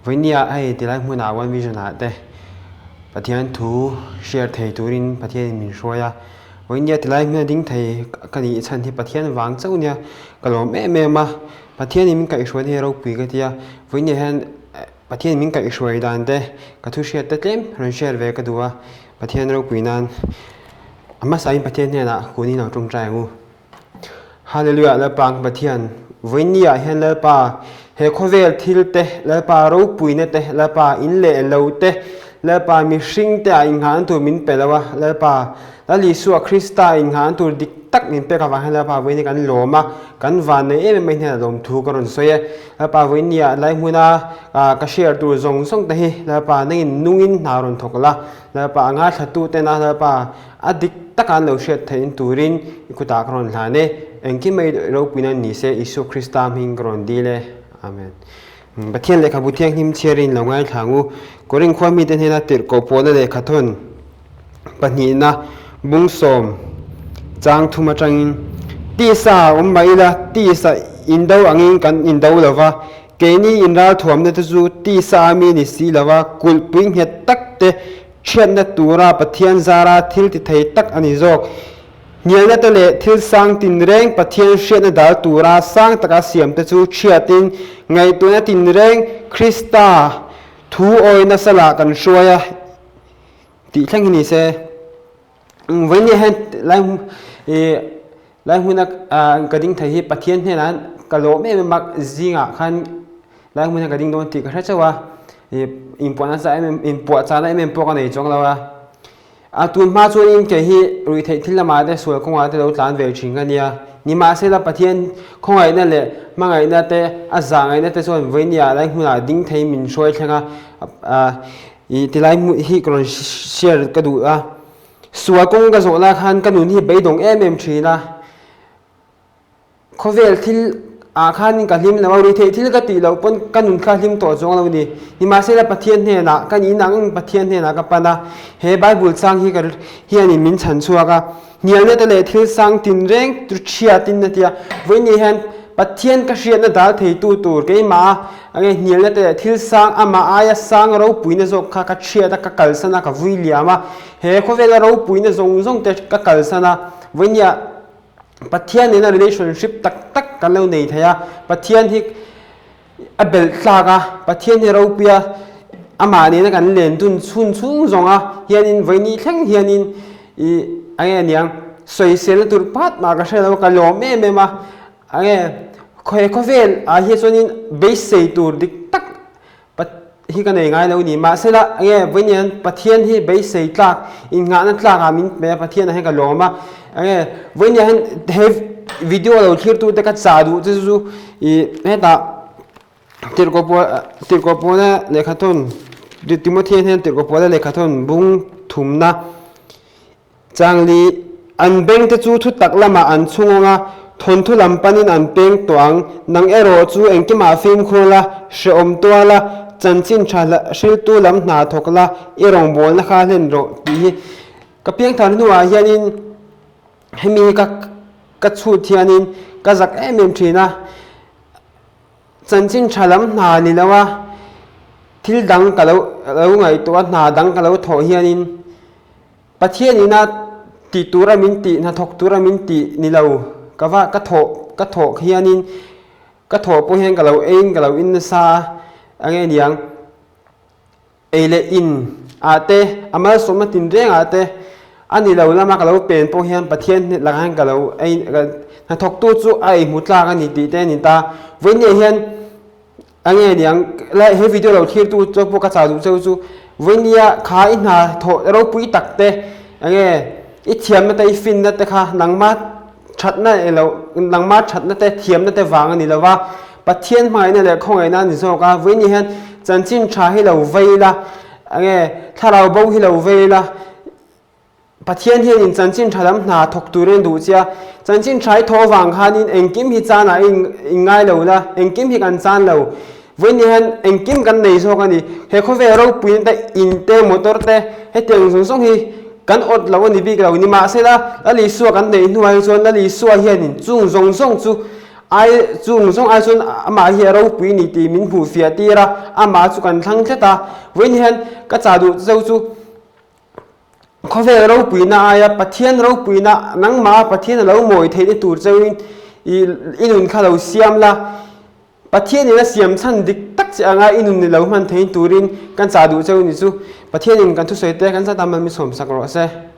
Vawinia hei tilai hmunah One Vision ah te Pathian thu share thei turin Pathianin min hruai a. Vawinia tilai hmuna ding thei ka nih chhan hi Pathian vang chauh nia ka lawm em em a. Pathianin min kaihhruai hi ropui ka ti a. Vawinia hian Pathianin min kaihhruai dan te ka thu hriat te tlem rawn share ve ka duh a. Pathian ropui nan a hmasain Pathian hnenah kun in lo tawngtai ang u. Hallelujah Lalpa ang Pathian, vawiin ah hian Lalpa he khawvel thil te, Lalpa ropuina te, Lalpa in leh lo te, Lalpa mihring te ah inngahna tur min pe lo a, Lalpa Lal Isua Krista inngahna tur dik tak min pek avang hian Lalpa vawiin hi kan lawm a, kan vannei em em mai hnenah lawmthu ka rawn sawi e. Lalpa vawiin ah lai hmuna ka share tur zawng zawng te hi Lalpa nangin nungin hna rawn thawk la, Lalpa a ngaithla tena Lalpa A dik taka an lo hriat theih turin i kutah ka rawn hlan e. Engkim mai ropuina ni se Isua Krista hming ka rawn dil e. Amen. Pathian lehkhabu thianghlim chhiarin lo ngaithla ang u. Korin khua mite hnena tirhkoh pawhna lehkhathawn pahnihna bungsawm chang thum atangin, Tisa a awm mah ila, tisa indo angin kan indo lo va, keini inralthuamna te chu tisa a mi ni si lo va, kulhpui nghet tak te Chhiatna tura Pathian zara thil ti thei tak a ni zawk. Hnialna te leh thil sang tinreng Pathian hriatna dal tura sang taka siam te chu chhiatin ngaihtuahna tinreng Krista thu awi nasa lah kan hruai a tih thleng hi ni se. Vawinia hian lai lai hmuna ka ding thei hi Pathian hnenah ka lawm em em a, zingah khan lai hmuna ka ding dawn tih ka hre chauh a, inpuahna chah em em inpuah chahna em em pawh ka nei chuang lo a. A tun hma chuanin kei hi ruihtheih thil lamah te sual kawngah te lo tlan ve thin ka nia. Nimahsela Pathian khawngaihna leh hmangaihna te a zahngaihna te chuan vawinia lai hmunah ding thei min hruai thleng a, I tilai hmuh hi ka rawn share ka duh a, sual kawng ka zawh lai khan ka nun hi beidawng em em thin a, khawvel thil ah khan ka hlim lo a, ruihtheih thil ka tih loh pawn ka nun kha hlim tawh chuang lo a ni. Nimahsela Pathian hnenah ka nih nang Pathian hnenah ka pan a, he Bible chang hi ka hianin min chhan chhuak a, Hnialna te leh thil sang tinreng chu hriatin a ti a, vawiin hian Pathian ka hriatna dal theitu tur keimah a, enge hnialna te leh thil sang amah aia sang ropuina zawk kha ka hriat a, ka kalsan a, ka vui liam a, he khawvela ropuina zawng zawng te ka kalsan a, vawiin Pathian nena relationship tak tak kan lo nei thei a, Pathian hi A belh tlak a, Pathian hi ropuia amah nena kan len dun chhun chhung zawng a hianin vawiini thleng hianin i enge aniang sawiselna tur pakhat mah ka hre lo a, ka lawm em em a, enge he khawvel ah hian chuanin beisei tur dik tak hi ka nei ngai lo ni. Mahsela enge vawiini hian Pathian hi beisei tlak innghahna tlak ah min pe a, Pathian ah hian ka lawm a, enge vawiini hian he video lo thlir tute ka chah duh te chu I hetah tirhkoh pawl tirhkoh pawla lehkha thawn Timothy hian tirhkoh pawla lehkha thawn bung thumna changli an beng te chu thu tak lamah an chhungawng a, thawnthu lam panin an peng tawh ang, nang erawh chu engkimah fimkhur la, hrehawm tual la, chanchin tha hriltu lam hna thawk la, i rawngbawlna kha hlen rawh tih hi ka piangthar hnuah hianin Hemi hi ka ka chhut hianin ka zak em em thin a, chanchin tha lam hna ni lo a, thil dang ka lo lo ngaihtuah a, hna dang ka lo thawh hianin Pathian ina tih tura min tih, hnathawk tura min tih ni lo ka va ka thawh ka thawh hianin ka thawh pawh hian ka lo eiin ka lo in nasa a, enge niang. Ei leh in ah te, a malsawmna tinreng ah te, a ni lo lama ka lo pen pawh hian Pathian lakah hian ka lo ei hnathawktu chu a ei hmu tlak a ni tih te a ni ta. Vawiin hian a nge niang lai he video lo thlirtu chu pawh ka chah duh cheu chu vawiinia kha i hna thawh ropui tak te enge i thiamna te i finna te kha nangma thatna elo nangma thatna te thiamna te vang a ni lo va. Pathian hmangaihna leh khawngaihna a ni zawk a, vawiin hian chanchin tha hi lo vei la, enge thlarau bo hi lo vei la, Pathian hianin chanchin tha lam hna thawk turin a duh che a, chanchin tha i thawh avang khanin engkim hi chanah i inngai lo la, engkim hi kan chan lo, vawiin hian engkim kan nei zawk a ni, he khawvel ropuina te, in te, motor te, hetiang zawng zawng hi kan awt lo a ni bik lo, nimahsela Lal Isua kan neih hnuah hi chuan Lal Isua hianin chung zawng zawng chu. Ai chung zawng ai chuan amah hi a ropui ni tih min hmuh fiah tir a, amah chu kan thlang tlat a. Vawiin hian ka chah duh zo chu khawvel ropuina aia Pathian ropuina nangmah Pathian a lo mawi theihna tur chauhin i nun kha lo siam la. Pathianin a siam chhan dik tak che anga i nun ni lo hman thei turin kan chah duh cheu ni chu Pathianin kan thusawi te kan zat a mal mi sawmsak rawh se.